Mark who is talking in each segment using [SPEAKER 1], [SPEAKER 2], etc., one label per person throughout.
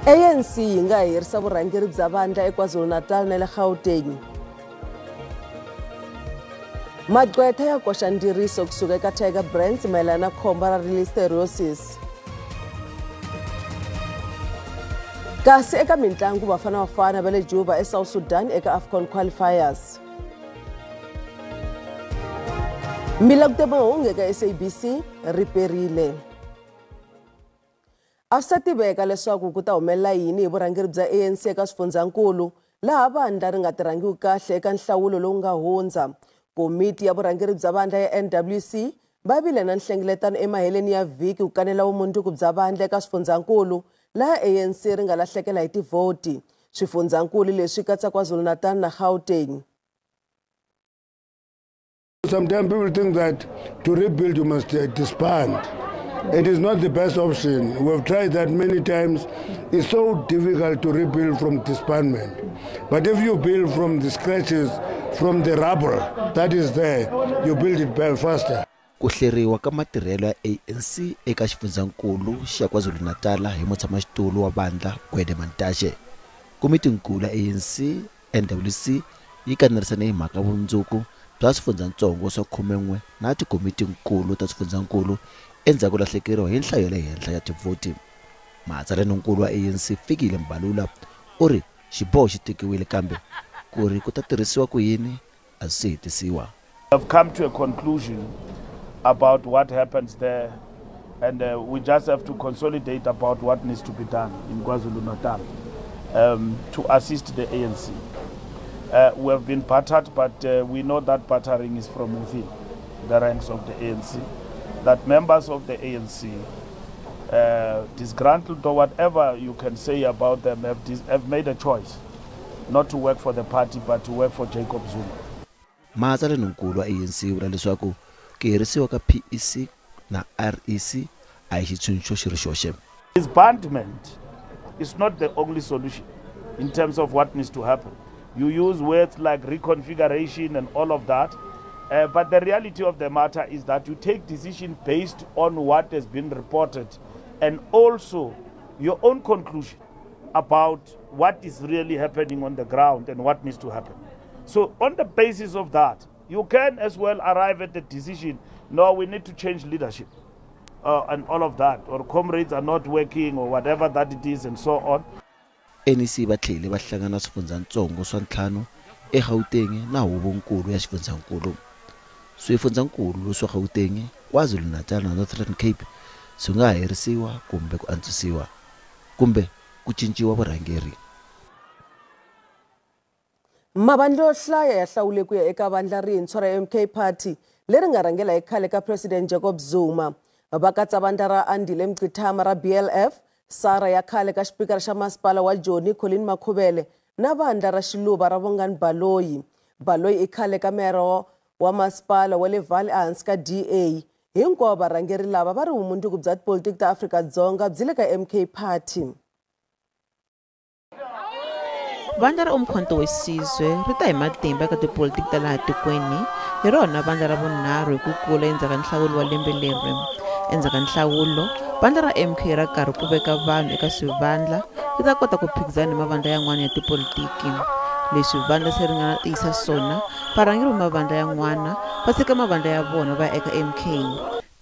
[SPEAKER 1] ANC yi nga herisa vurhangeri bya vandla eKwaZulu-Natal na le Gauteng. Magqwetha ya koxa ndziriso kusuka eka Tiger Brands mayelana na khombo ra listeriosis. Kasi eka mintlangu Bafana Bafana va le Juba eSouth Sudan eka AFCON qualifiers. Milakute mahungu eka SABC riperile. A swi tiveka leswaku ku ta humelela yini hi vurhangeri bya ANC eka swifundzakulu laha vandla ri nga tirhangiwi kahle eka nhlawulo lowu nga hundza. Komiti ya vurhangeri bya vandla ya NWC va vile na nhlengeletano emaheleni ya vhiki ku kanela vumundzuku bya vandla eka swifundzakulu laha ANC ri nga lahlekela hi tivhoti. Swifundzakulu leswi katsa KwaZulu-Natal na Gauteng.
[SPEAKER 2] Sometimes people think that to rebuild you must disband. It is not the best option. We have tried that many times. It's so difficult to rebuild from disbandment. But if you build from the scratches, from the rubble that is there, you build it faster.
[SPEAKER 3] Ku hleriwa ka matirhelo ya ANC eka xifundzankulu xa KwaZulu-Natal hi mutshamaxitulu wa vandla Gwede Mantashe. Komitinkulu ya ANC NWC yi kanerisane hi mhaka vumundzuku bya swifundzatsongo swa 11 na tikomitinkulu ta swifundzankulu endzhaku lahlekeriwa hi nhlayo ya le henhla ya tivhoti. Matsalaninkulu wa ANC Fikile Mbalula u ri xiboho xi tekiwile kambe ku ri ku ta tirhisiwa ku yini a swi hetisiwa.
[SPEAKER 4] I've come to a conclusion about what happens there, and we just have to consolidate about what needs to be done in KwaZulu-Natal to assist the ANC. We have been battered, but we know that battering is from within the ranks of the ANC, that members of the ANC, disgruntled or whatever you can say about them, have made a choice not to work for the party but to work for Jacob Zuma.
[SPEAKER 3] Matsalaninkulu wa ANC vula leswaku ku herisiwa ka PEC na REC a hi xitshunxo xi ri xoxe.
[SPEAKER 4] Disbandment is not the only solution in terms of what needs to happen. You use words like reconfiguration and all of that, but the reality of the matter is that you take decision based on what has been reported and also your own conclusion about what is really happening on the ground and what needs to happen. So on the basis of that, you can as well arrive at the decision, no, we need to change leadership and all of that, or comrades are not working or whatever that it is and so on.
[SPEAKER 3] NEC va tlhele va hlangana swifundzatsongo swa ntlhanu eGauteng na huvonkulu ya xifundzankulu. Swifundzankulu swa Gauteng, KwaZulu-Natal na Northern Cape swi nga herisiwa kumbe ku antswisiwa kumbe ku cinciwa vurhangeri.
[SPEAKER 1] Mavandla yo hlaya ya hlawule ku ya eka vandla rintshwa ra MK Party leri nga rhangela hi khale ka President Jacob Zuma. Va katsa vandla ra Andile Mngxitama ra BLF, Sara ya khale ka xipikara xa masipala wa Joni Colin Makhubele na vandla ra Xiluva ra Bongani Baloyi. Baloyi i khale ka meyara wa masipala wa le Vaal ehansi ka DA. Hinkwavo varhangeri lava va ri vumundzuku bya tipolitiki ta Afrika-Dzonga byi le ka MK Party.
[SPEAKER 5] Vandla ra Umkhonto we Sizwe ri ta hi matimba eka tipolitiki ta laha tikweni, hi rona vandla ra vunharhu hi ku kula endzhaku ka nhlawulo wa lembe leri. Endzhaku ka nhlawulo, vandla ra MK ra karhi ku veka vanhu eka swivandla ri ta kota ku phikizana ni mavandla yan'wana ya tipolitiki. Leswi vandla se ri nga tiyisa swona, varhangeri va mavandla yan'wana va tshika mavandla ya vona va ya eka MK.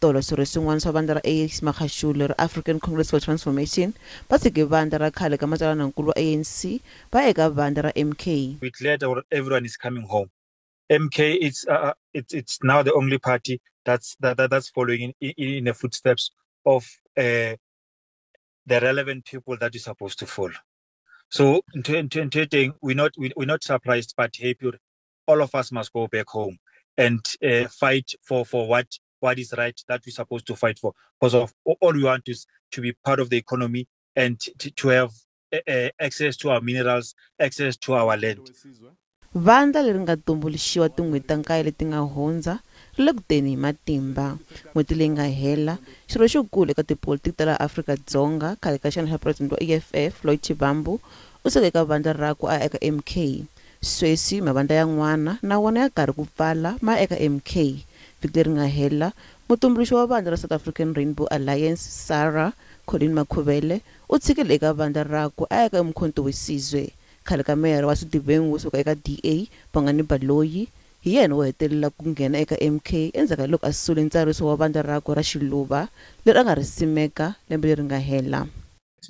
[SPEAKER 5] Tolo swirho swin'wana swa vandla ra Ace Magashule ra African Congress for Transformation va tshike vandla ra khale ka matsalanankulu wa ANC va ya eka vandla ra MK.
[SPEAKER 6] We glad that everyone is coming home. MK it's now the only party that's following in the footsteps of the relevant people that you're supposed to follow. So we're not surprised, but happy. All of us must go back home and fight for what is right that we're supposed to fight for. Because of all we want is to be part of the economy and to have access to our minerals, access to our land.
[SPEAKER 5] Vandla leri nga tumbuluxiwa tin'hweti ta nkaye leti nga hundza ri le ku teni hi matimba. N'hweti leyi nga hela, xirho xikulu eka tipolitiki ta laha Afrika-Dzonga, khale ka xandla xa president wa EFF Floyd Shivambu u suka eka vandla rakwe a ya eka MK. Sweswi mavandla yan'wana na wona ya karhi ku pfala ma ya eka MK. Vhiki leri nga hela, mutumbuluxi wa vandla ra South African Rainbow Alliance SARA Colleen Makhubele u tshikile eka vandla rakwe a ya eka Umkhonto weSizwe. Khale ka meyara wa Swidivengu wo suka eka DA Bongani Baloyi hi yena wo hetelela ku nghena eka MK endzhaku ka loko a sule ntsariso wa vandla rakwe ra Xiluva leri a nga ri simeka lembe leri nga hela.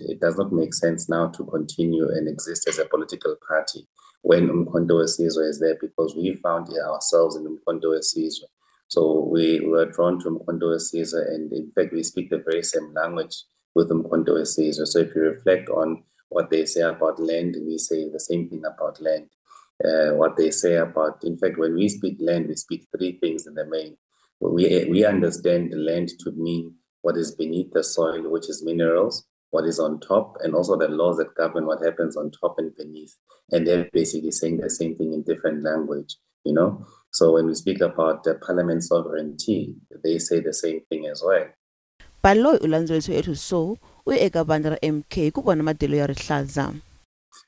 [SPEAKER 7] It does not make sense now to continue and exist as a political party when Umkhonto weSizwe is there, because we found ourselves in Umkhonto weSizwe. So we were drawn to Umkhonto weSizwe, and in fact we speak the very same language with Umkhonto weSizwe. So if you reflect on what they say about land, we say the same thing about land. What they say about, in fact, when we speak land, we speak three things in the main. We understand land to mean what is beneath the soil, which is minerals, what is on top, and also the laws that govern what happens on top and beneath. And they're basically saying the same thing in different language, you know? So when we speak about the parliament sovereignty, they say the same thing as well.
[SPEAKER 5] Baloyi u landzelerisiwe eThuso u ye eka vandla ra MK ku vona madyelo ya rihlaza.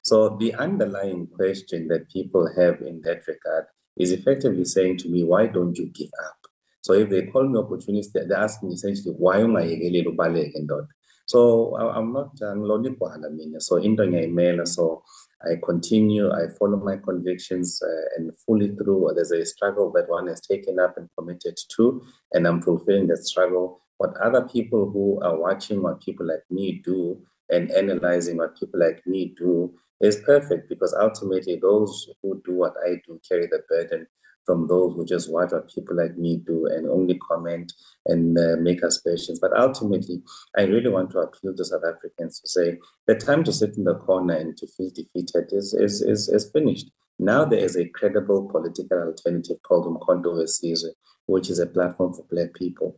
[SPEAKER 7] So the underlying question that people have in that regard is effectively saying to me, why don't you give up? So if they call me opportunist, they're asking essentially, why ungayekeleli ubaleke ndoda? So I'm not angilona, so into ngiyayimela, so I continue, I follow my convictions and fully through. There's a struggle that one has taken up and committed to, and I'm fulfilling that struggle. What other people who are watching what people like me do and analyzing what people like me do is perfect, because ultimately those who do what I do carry the burden from those who just watch what people like me do and only comment and make aspersions. But ultimately, I really want to appeal to South Africans to say the time to sit in the corner and to feel defeated is finished. Now there is a credible political alternative called Umkhonto weSizwe, which is a platform for Black people.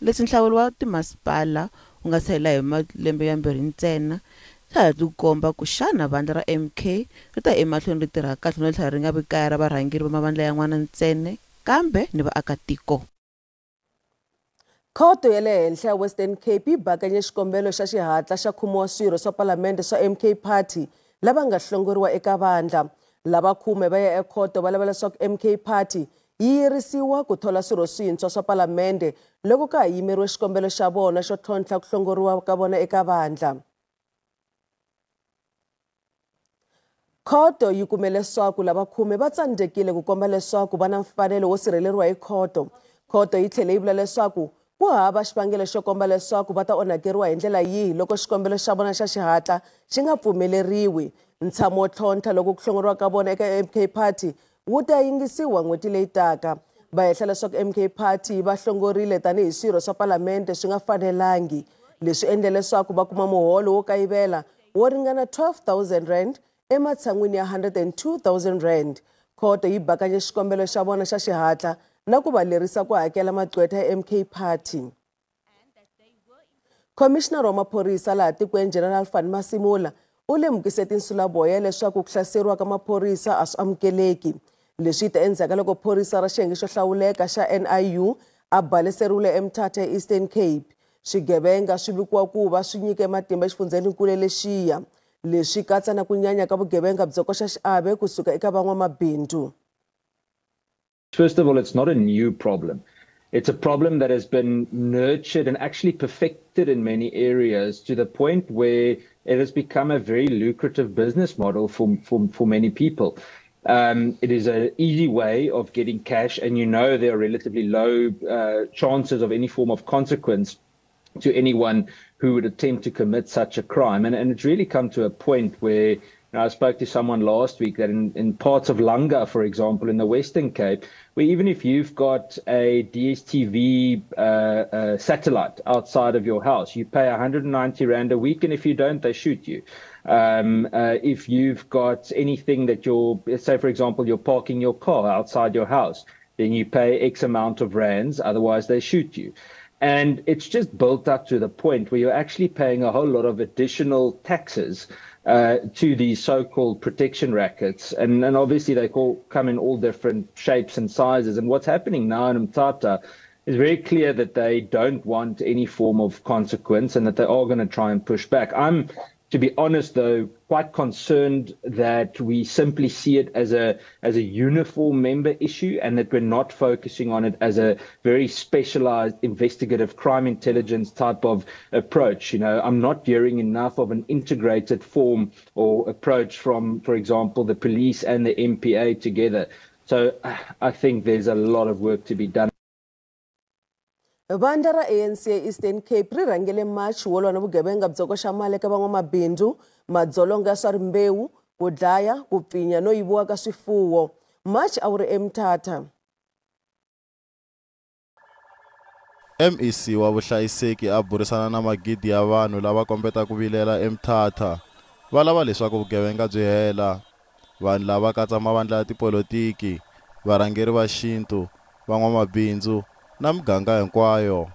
[SPEAKER 5] Leswi nhlawulo wa timasipala wu nga sehela hi malembe yambirhi ntsena, swa ha ti komba ku xana vandla ra MK ri ta emahlweni ri tirha kahle no tlhela ri nga vi kaya ra varhangeri va mavandla yan'wana ntsena kambe ni vaakatiko.
[SPEAKER 1] Khoto ya le henhla ya Western Cape yi bakanye xikombelo xa xihatla xa khume wa swirho swa palamende swa MK Party lava nga hlongoriwa eka vandla. Lava khume va ya ekhoto va lava leswaku MK Party yi yirisiwa ku thola swirho swintshwa swa palamende loko ka ha yimeriwe xikombelo xa vona xo tlhontlha ku hlongoriwa ka vona eka vandla. Khoto yi kume leswaku lava khume va tsandzekile ku komba leswaku va na mfanelo wo sirheleriwa hi khoto. Khoto yi tlhele yi vula leswaku ku hava xivangelo xo komba leswaku va ta onhakeriwa hi ndlela yihi loko xikombelo xa vona xa xihatla xi nga pfumeleriwi. Ntshamo wo tlhontlha loko ku hlongoriwa ka vona eka MK Party wu ta yingisiwa n'hweti leyi taka. Va hehla leswaku MK Party va hlongorile tanihi swirho swa palamende swi nga fanelangi. Leswi endle leswaku va kuma muholo wo kayivela wo ringana 12,000 rand ematshan'wini ya 102,000 rand. Khoto yi bakanye xikombelo xa vona xa xihatla na ku va lerisa ku hakela maqwetha ya MK Party. Commissioner wa maphorisa laha tikweni General Fannie Masemola u lemukise tinsulavoya leswaku ku hlaseriwa ka maphorisa a swi amukeleki. Leswi ta endzhaku ka loko phorisa ra xiyenge xo hlawuleka xa NIU a baleseriwile eMthatha eEastern Cape. Swigevenga swi vikiwa ku va swi nyike matimba exifundzheninkulu lexiya. Leswi katsa na ku nyanya ka vugevenga byo koxa xiave kusuka eka van'wamabindzu.
[SPEAKER 8] First of all, it's not a new problem. It's a problem that has been nurtured and actually perfected in many areas to the point where it has become a very lucrative business model for many people. It is an easy way of getting cash, and you know there are relatively low chances of any form of consequence to anyone who would attempt to commit such a crime. And it's really come to a point where, you know, I spoke to someone last week that in parts of Langa, for example, in the Western Cape, where even if you've got a DStv satellite outside of your house, you pay 190 Rand a week, and if you don't, they shoot you. If you've got anything that you're, say, for example, you're parking your car outside your house, then you pay X amount of rands, otherwise they shoot you. And it's just built up to the point where you're actually paying a whole lot of additional taxes to these so-called protection rackets. And obviously they come in all different shapes and sizes. And what's happening now in Mthatha is very clear that they don't want any form of consequence and that they are going to try and push back. I'm to be honest, though, quite concerned that we simply see it as a uniform member issue and that we're not focusing on it as a very specialized investigative crime intelligence type of approach. You know, I'm not hearing enough of an integrated form or approach from, for example, the police and the MPA together. So I think there's a lot of work to be done.
[SPEAKER 1] Vandla ra ANC Eastern Cape ri rhangele march wo lwa na vugevenga byo koxa mali eka van'wamabindzu, madzolonga ya swa rimbewu, ku dlaya, ku pfinya no yiviwa ka swifuwo. March a wu ri eMthatha.
[SPEAKER 9] MEC wa vuhlayiseki a burisana na magidi ya vanhu lava kombeta ku vilela eMthatha va lava leswaku vugevenga byi hela. Vanhu lava katsa mavandla ya tipolotiki, varhangeri va xintu, van'wamabindzu na miganga hinkwayo.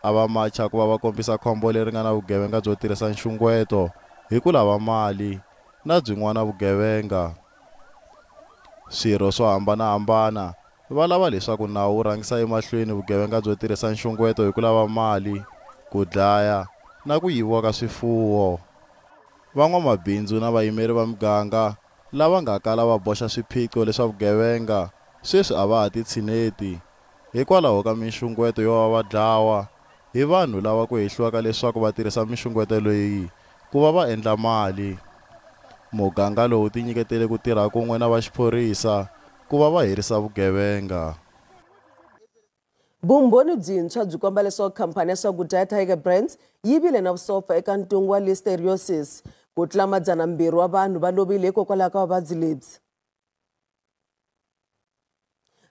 [SPEAKER 9] A va macha ku va va kombisa khombo leri nga na vugevenga byo tirhisa nxungeto hi ku lava mali na byin'wana vugevenga. Swirho swo hambanahambana va lava leswaku nawu wu rhangisa emahlweni vugevenga byo tirhisa nxungeto hi ku lava mali, ku dlaya na ku yiviwa ka swifuwo. Van'wamabindzu na vayimeri va miganga lava nga kala va boxa swiphiqo leswa vugevenga sweswi a va ha titshineti hikwalaho ka minxungeto yo va va dlawa hi vanhu lava ku hehliwaka leswaku va tirhisa minxungeto leyi ku va va endla mali. Muganga lowu tinyiketele ku tirha kun'we na va xiphorisa ku va va herisa vugevenga.
[SPEAKER 1] Vumbhoni byintshwa byi komba leswaku khampani ya swakudya ya Tiger Brands yi vile na vusopfa eka ntungu wa listeriosis. Ku tlula 200 wa vanhu va lovile hikokwalaho ka vuvabyi lebyi.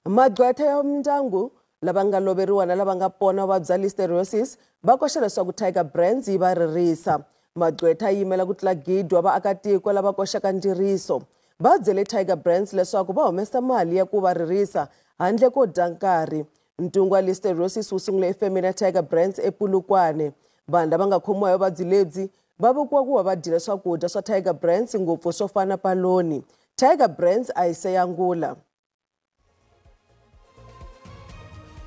[SPEAKER 1] Magqwetha ya mindyangu lava nga loveriwa na lava nga pona vuvabyi bya listeriosis va koxa leswaku Tiger Brands yi va ririsa. Magqwetha yi yimela ku tlula 1,000 wa vaakatiko lava koxaka ndziriso. Va byele Tiger Brands leswaku va humesa mali ya ku va ririsa handle ko dya nkarhi. Ntungu wa listeriosis wu sungule efemeni ya Tiger Brands ePolokwane. Vanhu lava nga khomiwa hi vuvabyi lebyi va vekiwa ku va va dyile swakudya swa Tiger Brands ngopfu swo fana paloni. Tiger Brands a yi se yangula.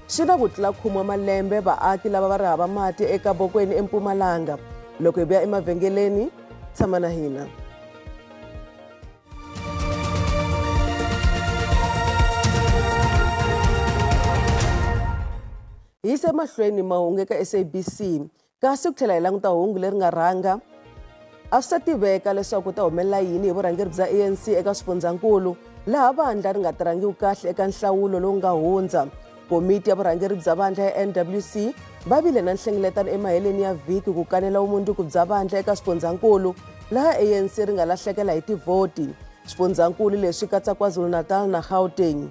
[SPEAKER 1] Swi na ku tlula 10 wa malembe vaaki lava va ri hava mati eka Bokweni eMpumalanga. Loko hi vuya emavhengeleni, tshama na hina. Hi yise mahlweni mahungu eka SABC, kasi ku tlhela hi languta hungu leri nga rhanga. A swi ta tiveka leswaku ku ta humelela yini hi vurhangeri bya ANC eka swifundzankulu laha vandla ri nga tirhangiwi kahle eka nhlawulo lowu nga hundza. Komiti ya vurhangeri bya vandla ya NWC va vile na nhlengeletano emaheleni ya vhiki ku kanela vumundzuku bya vandla eka swifundzankulu laha ANC ri nga lahlekela hi tivhoti. Swifundzankulu leswi katsa KwaZulu-Natal na Gauteng.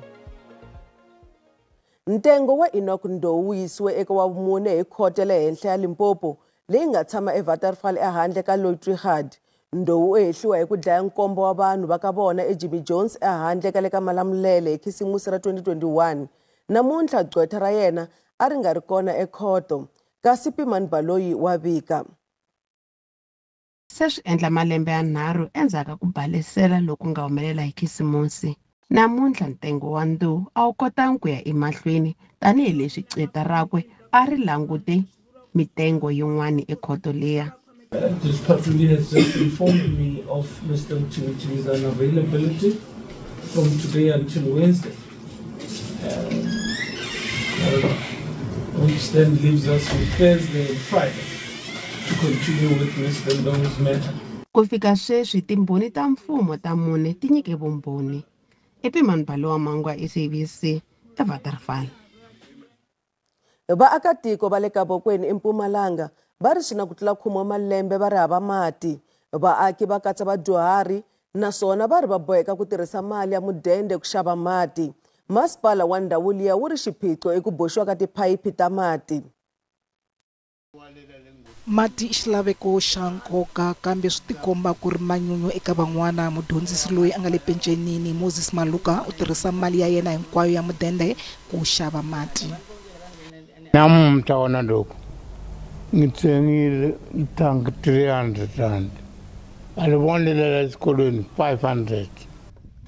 [SPEAKER 1] Ntengo wa Enoch Ndou wu yisiwe eka wa vumune hi khoto ya le henhla ya Limpopo leyi nga tshama eWaterval ehandle ka Louis-Trichardt. Ndou u hehliwa hi ku dlaya nkombo wa vanhu va ka vona eJimmy Jones ehandle ka le ka Malamulele hi Khisimusi ra 2021. Namuntlha gqwetha ra yena a ri nga ri kona ekhoto, kasi Pimani Baloyi wa vika.
[SPEAKER 10] Se swi endla malembe ya 3 endzhaku ka ku balesela loku nga humelela hi Khisimusi. Namuntlha ntengo wa Ndou a wu kotangi ku ya emahlweni tanihileswi qeta rakwe a ri langute mitengo yin'wana ekhoto liya.
[SPEAKER 11] This patrouille has just informed me of Mr. Mchingching's unavailability from today until Wednesday, which then leaves us with Thursday and Friday to continue with Mr. Ndou's matter.
[SPEAKER 10] Ku fika sweswi timbhoni ta mfumo ta 4 ti nyike vumbhoni. Epimani Balowa Mangwa, SABC, eWaterval.
[SPEAKER 1] Vaakatiko va le Kabokweni eMpumalanga va ri swi na ku tlula 10 wa malembe va ri hava mati. Vaaki va katsa vadyuhari naswona va ri va boheka ku tirhisa mali ya mudende ku xava mati. Masipala wa ndhawu liya wu ri xiphiqo eku boxiwa ka tiphayiphi ta mati.
[SPEAKER 12] Mati i xilaveko xa nkoka kambe swi tikomba ku ri manyunyu eka van'wana. Mudyondzisi loyi a nga le pencenini Moses Maluka u tirhisa mali ya yena hinkwayo ya mudende ku xava mati.
[SPEAKER 2] Namuntlha wona loko ngitsengile itanki 300 rand, a li vonela exikolweni 500.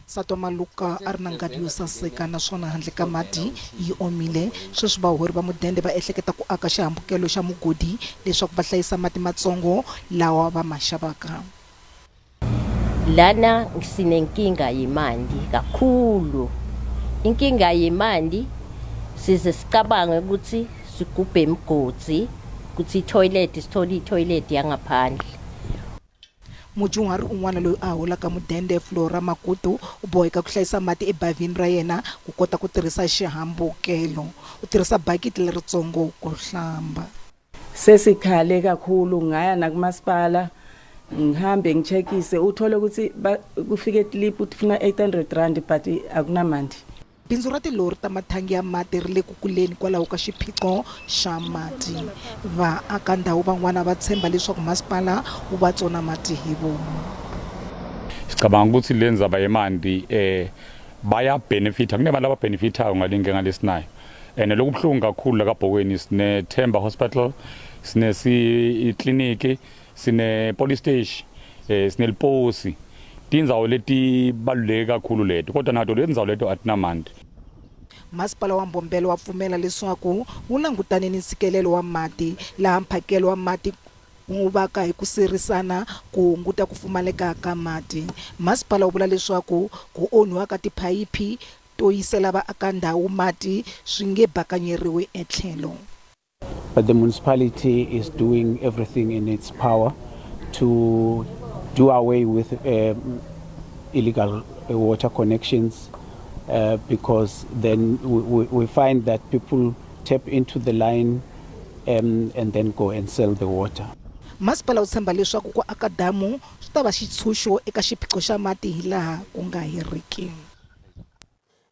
[SPEAKER 12] Nsati wa Maluka a ri na ngati yo saseka naswona handle ka mati yi omile. Sweswi vahori va mudende va ehleketa ku aka xihambukelo xa mugodi leswaku va hlayisa mati matsongo lawa va ma xavaka.
[SPEAKER 13] Lana sinenkinga yemandi kakhulu. Inkinga yemandi size sicabange ukuthi sigubhe imigodi ukuthi i-toilet sithole i-toilet yangaphandle.
[SPEAKER 12] Mudyuhari un'wana loyi a holaka mudende Flora Makutu u boheka ku hlayisa mati ebavhini ra yena ku kota ku tirhisa xihambukelo. U tirhisa bakiti leritsongo ku hlamba.
[SPEAKER 14] Sesikhale kakhulu ngaya nakumasipala ngihambe ngicheckise uthole ukuthi kufike clip ufuna 800 rand but akunamandi.
[SPEAKER 12] Bindzu ra tilori ta mathangi ya mati ri le ku kuleni kwalaho ka xiphiqo xa mati. Vaaka ndhawu van'wana va tshemba leswaku masipala wu va tsona mati hi vomu.
[SPEAKER 15] Sicabanga ukuthi le ndzaba yemandi baya benefita kunebantu ababenefitayo ngale nkinga lesinayo. And lokubuhlungu kakhulu la kaBhokweni sine Themba Hospital, sine si clinic, sine police station, sine liposi. Tindzawo letibaluleke kakhulu leto kodwa nato lendzawo leto atinamandi.
[SPEAKER 12] Masipala wa Mbombela wa pfumela leswaku wu langutane ni ntshikelelo wa mati laha mphakelo wa mati wu vaka hi ku sirisana ku hunguta ku pfumaleka ka mati. Masipala wu vula leswaku ku onhiwa ka tiphayiphi to yisela vaaka ndhawu mati swi nge bakanyeriwi etlhelo.
[SPEAKER 16] But the municipality is doing everything in its power to do away with illegal water connections because then we find that people tap into the line and then go and sell the water.
[SPEAKER 12] Masipala wu tshemba leswaku ku aka damu swi ta va xitshunxo eka xiphiqo xa mati hilaha ku nga heriki.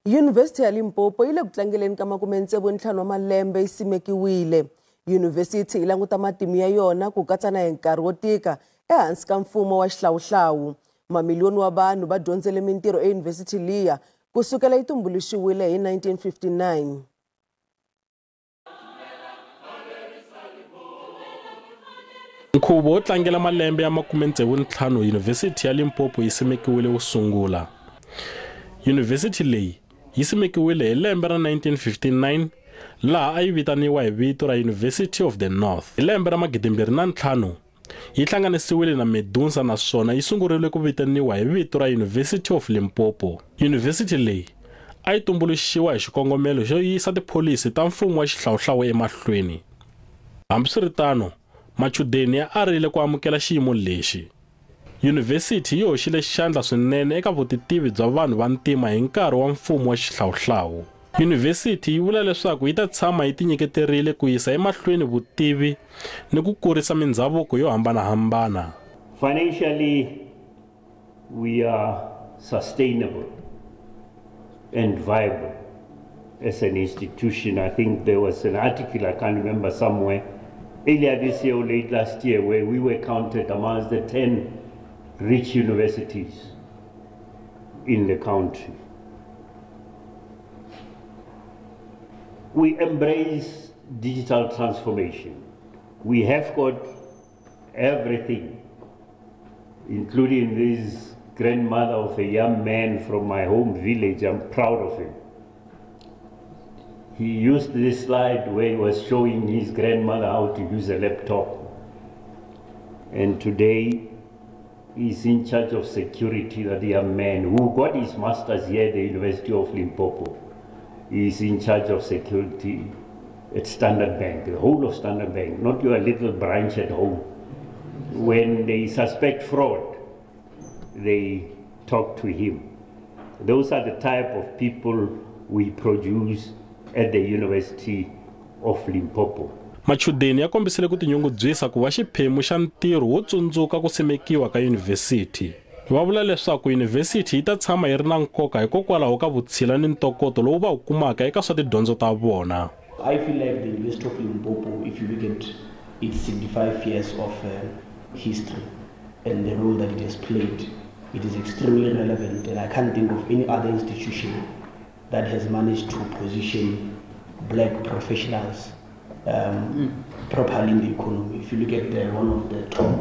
[SPEAKER 1] Yunivhesiti ya Limpopo yi le ku tlangeleni ka 65 wa malembe yi simekiwile. Yunivhesiti yi languta matimu ya yona ku katsa na hi nkarhi wo tika ehansi ka mfumo wa xihlawuhlawu. Mamiliyoni wa vanhu va dyondzele mintirho eyunivhesiti liya ku sukela yi tumbuluxiwile hi 1959.
[SPEAKER 17] Nkhuvo wo tlangela malembe ya 65 Yunivhesiti ya Limpopo yi simekiwile wu sungula. Yunivhesiti leyi yi simekiwile hi lembe ra 1959 laha a yi vitaniwa hi vito ra University of the North. Hi lembe ra 2005 yi hlanganisiwile na Medunsa naswona yi sungurile ku vitaniwa hi vito ra University of Limpopo. Yunivhesiti leyi a yi tumbuluxiwa hi xikongomelo xo yisa tipholisi ta mfumo wa xihlawuhlawu emahlweni. Hambiswiritano, machudeni ya arile ku amukela xiyimo lexi. Yunivhesiti yi hoxile xandla swinene eka vutitivi bya vanhu va ntima hi nkarhi wa mfumo wa xihlawuhlawu. Yunivhesiti yi vula leswaku yi ta tshama yi tinyiketerile ku yisa emahlweni vutivi ni ku kurisa mindhavuko yo hambanahambana.
[SPEAKER 18] Financially, we are sustainable and viable as an institution. I think there was an article, I can't remember, somewhere earlier this year or late last year, where we were counted amongst the 10 rich universities in the country. We embrace digital transformation. We have got everything, including this grandmother of a young man from my home village. I'm proud of him. He used this slide where he was showing his grandmother how to use a laptop. And today, he's in charge of security, that young man who got his master's here at the University of Limpopo. He's in charge of security at Standard Bank, the whole of Standard Bank, not your little branch at home. When they suspect fraud, they talk to him. Those are the type of people we produce at the University of Limpopo.
[SPEAKER 17] Machudeni ya kombisile ku tinyungubyisa ku va xiphemu xa ntirho wo tsundzuka ku simekiwa ka yunivhesiti. Va vula leswaku yunivhesiti yi ta tshama yi ri na nkoka hikokwalaho ka vutshila ni ntokoto lowu va wu kumaka eka swa tidyondzo ta vona.
[SPEAKER 19] I feel like the University of Limpopo, if you look at its 65 years of history and the role that it has played, it is extremely relevant, and I can't think of any other institution that has managed to position black professionals properly in the economy. If you look at one of the top,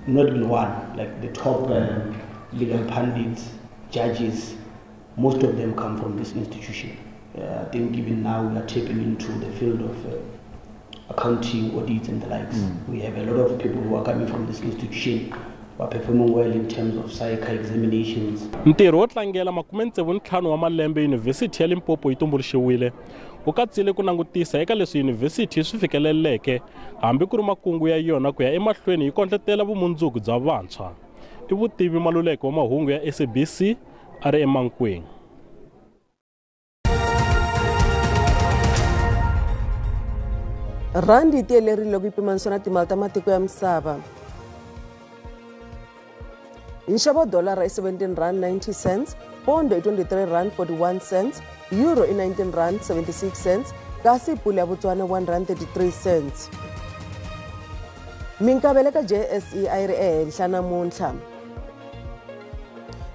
[SPEAKER 19] not even one, like the top legal pundits, judges, most of them come from this institution. I think even now we are tapping into the field of accounting, audits and the likes. We have a lot of people who are coming from this institution who are performing well in terms of SAICA examinations.
[SPEAKER 17] Ntirho wo tlangela 65 wa malembe Yunivhesiti ya Limpopo yi tumbuluxiwile wu katsile ku langutisa eka leswi yunivhesiti yi swi fikeleleke hambi ku ri makungu ya yona ku ya emahlweni yi kondletela vumundzuku bya vantshwa. I Vutivi Maluleke wa mahungu ya SABC a ri eMankweng.
[SPEAKER 1] Randi yi tiyelerile ku yi pimanisiwa na timali ta matiko ya misava. Nxavo wa dolara i 17 rand 90 cents, pondo i 23 rand 41 cents, euro i 19 rand 76 cents, kasi pula ya Botswana 1 rand 33 cents. Minkavelo ka JSE a yi ri ehenhla namuntlha.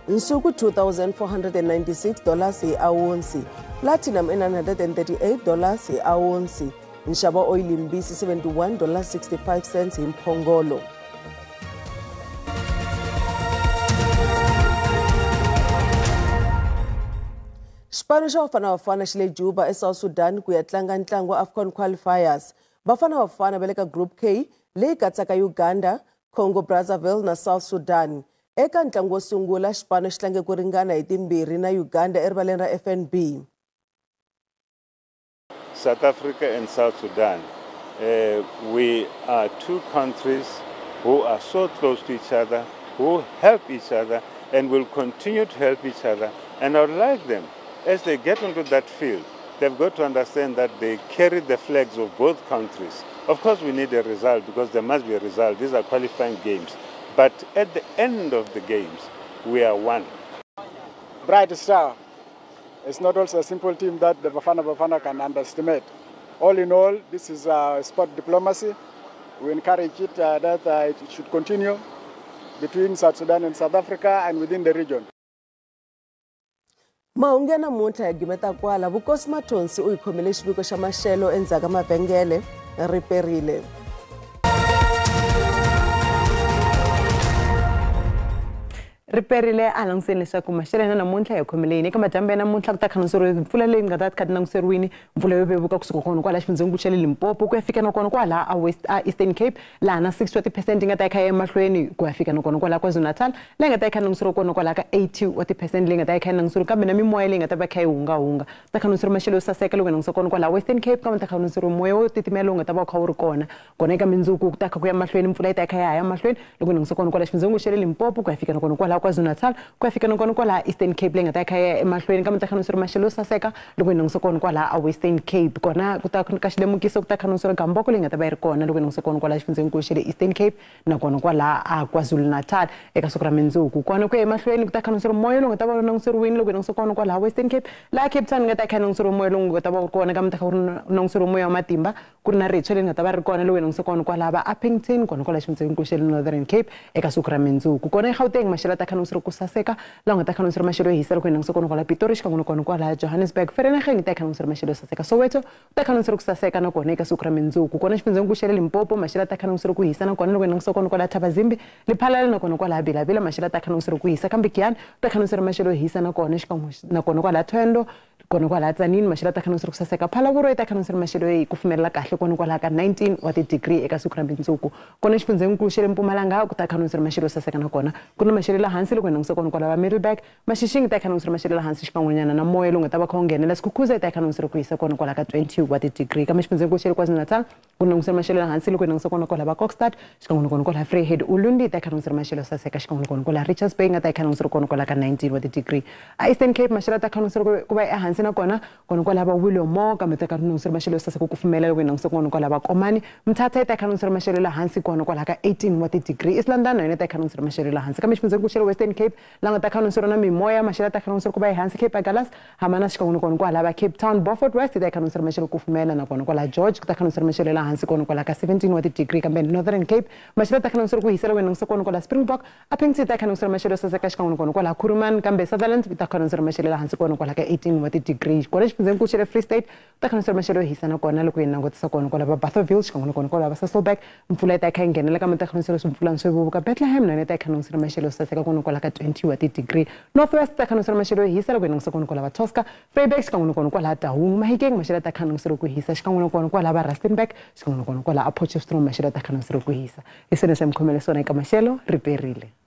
[SPEAKER 1] Nsuku $2,496 hi awunsi, platinum i $938 hi awunsi. Nxavo wa oyili mbisi $71.65 hi mphongolo. Xipano xa Bafana Bafana xi le Juba eSouth Sudan ku ya tlanga ntlangu wa AFCON qualifiers. Bafana Bafana va le ka Group K leyi katsaka Uganda, Congo Brazzaville na South Sudan. Eka ntlangu wo sungula xipano xi tlange ku ringana hi 2 na Uganda erivaleni ra FNB.
[SPEAKER 20] South Africa and South Sudan, we are two countries who are so close to each other, who help each other and will continue to help each other. And I would like them, as they get onto that field, they've got to understand that they carry the flags of both countries. Of course, we need a result because there must be a result. These are qualifying games. But at the end of the games, we are one.
[SPEAKER 21] Bright Star. It's not also a simple team that the Bafana Bafana can underestimate. All in all, this is sport diplomacy. We encourage it that it should continue between South Sudan and South Africa and within the region.
[SPEAKER 1] Mahungu ya namuntlha ya gimeta kwala. Vukosi Mathonsi u hi khomele xiviko xa maxelo endzhaku ka mavhengele ri perile.
[SPEAKER 22] Riperile a langutiseni leswaku maxelo ya namuntlha ya khomele yini. Eka madyambu ya namuntlha ku ta khandziyeriwa mpfula leyi nga ta kha ti langutiseriwini, mpfula yo vevuka kusuka kona kwala xifundzhenikulu xa le Limpopo ku ya fika na kona kwala a West a Eastern Cape, laha na 60% yi nga ta yi kha ya emahlweni ku ya fika na kona kwala KwaZulu-Natal, leyi nga ta yi kha langutiseriwa kona kwala ka 80% leyi nga ta yi kha yi langutiseriwa, kambe na mimoya leyi nga ta va kha yi hungahunga. Ta khandziyeriwa maxelo yo saseka loko langutisa kona kwala Western Cape, kambe ta khandziyeriwa moya wo titimela lowu nga ta va kha wu ri kona. Kona eka mindzuku ku ta kha ku ya mahlweni, mpfula yi ta yi kha ya ya mahlweni loko langutisa kona kwala xifundzhenikulu xa le Limpopo ku ya fika na kona kwala KwaZulu-Natal, ku ya fika na kona kwala Eastern Cape leyi nga ta yi kha ya emahlweni, kambe ta khandziyeriwa maxelo yo saseka loko langutisa kona kwala a Western Cape. Kona ku ta ka xilemukiso ku ta khandziyeriwa gamboko leyi nga ta va yi ri kona loko langutisa kona kwala xifundzhenikulu xa le Eastern Cape na kona kwala a KwaZulu-Natal eka siku ra mindzuku. Kona ku ya emahlweni ku ta khandziyeriwa moya lowu nga ta va wu langutiseriwini loko langutisa kona kwala Western Cape, laha Cape Town nga ta yi kha langutiseriwa moya lowu nga ta va wu ri kona, kambe ta kha wu langutiseriwa moya wa matimba ku ri na ritshwa leri nga ta va ri kona loko langutisa kona kwala va Upington, kona kwala xifundzhenikulu xa le Northern Cape eka siku ra mindzuku. Kona eGauteng maxelo ta khandziyeriwa ku saseka, laha nga ta khandziyeriwa maxelo yo hisa loko hi langutisa kona kwala Pretoria xikan'we na kona kwala Johannesburg. Vereeniging ta khandziyeriwa maxelo yo saseka, Soweto ta khandziyeriwa ku saseka na kona eka siku ra mindzuku. Kona xifundzhenikulu xa le Limpopo maxelo ta khandziyeriwa ku hisa na kona loko hi langutisa kona kwala Thabazimbi, Lephalale na kona kwala Bela-Bela maxelo ta khandziyeriwa ku hisa, kambe Giyani ta khandziyeriwa maxelo yo hisa na kona xikan'we na kona kwala Thohoyandou, kona kwala Tzaneen maxelo ta khandziyeriwa ku saseka. Phalaborwa yi ta khandziyeriwa maxelo yo kufumelela kahle kona kwala ka 19 wa ti-degree eka siku ra mindzuku. Kona xifundzhenikulu xa le Mpumalanga ku ta khandziyeriwa maxelo yo saseka na kona ku na maxelo la hansi loko hi langutisa kona kwala va Middelburg, Mashishing ta khandziyeriwa maxelo la hansi xikan'wenyana na moya lowu nga ta va kha wu nghenela. Skukuza yi ta khandziyeriwa ku hisa kona kwala ka 20 wa ti-degree. Kambe xifundzhenikulu xa le KwaZulu-Natal ku langutisa maxelo la hansi loko hi langutisa kona kwala va Kokstad xikan'we na kona kwala Vryheid, Ulundi yi ta khandziyeriwa maxelo yo saseka xikan'we na kona kwala Richards Bay nga ta yi khandziyeriwa kona kwala ka 19 wa ti-degree. A Eastern Cape maxelo ta khandziyeriwa ku va ehansi na kona kona kwala va Willowmore, kambe ta khandziyeriwa maxelo yo saseka ku kufumela loko hi langutisa kona kwala va Komani. Mthatha yi ta khandziyeriwa maxelo la hansi kona kwala ka 18 wa ti-degree. East London na yona ta khandziyeriwa maxelo la hansi. Kambe xifundzhenikulu xa le Western Cape la nga ta khandziyeriwa na mimoya maxelo ta khandziyeriwa ku va ehansi. Cape Agulhas Hamana xikan'we na kona kwala va Cape Town, Beaufort West yi ta khandziyeriwa maxelo ku kufumela na kona kwala George ku ta khandziyeriwa maxelo la hansi kona kwala ka 17 wa ti-degree. Kambe Northern Cape maxelo ta kha ku hisa loko hi langutisa kona kwala Springbok, Upington ta kha maxelo yo saseka xikan'we kona kwala Kuruman, kambe Sutherland ta kha maxelo hansi kona kwala ka 18 wa ti-degree. Kona xifundzhenikulu xa le Free State ta kha maxelo yo hisa na kona loko hi langutisa kona kwala va Bothaville xikan'we kona kwala va Sasolburg, mpfula yi ta kha yi nghenela kambe ta kha swimpfulana swo vevuka. Bethlehem na yona ta kha maxelo yo saseka kona kwala ka 20 wa ti-degree. North West ta kha maxelo yo hisa loko hi langutisa kona kwala va Tosca, Vryburg xikan'we kona kwala Taung, Mahikeng maxelo ta kha ku hisa xikan'we kona kwala va Rustenburg xikan'we kona kwala Potchefstroom maxelo ta kha ku hisa. Hi swona swa mi khomele swona eka maxelo riperile.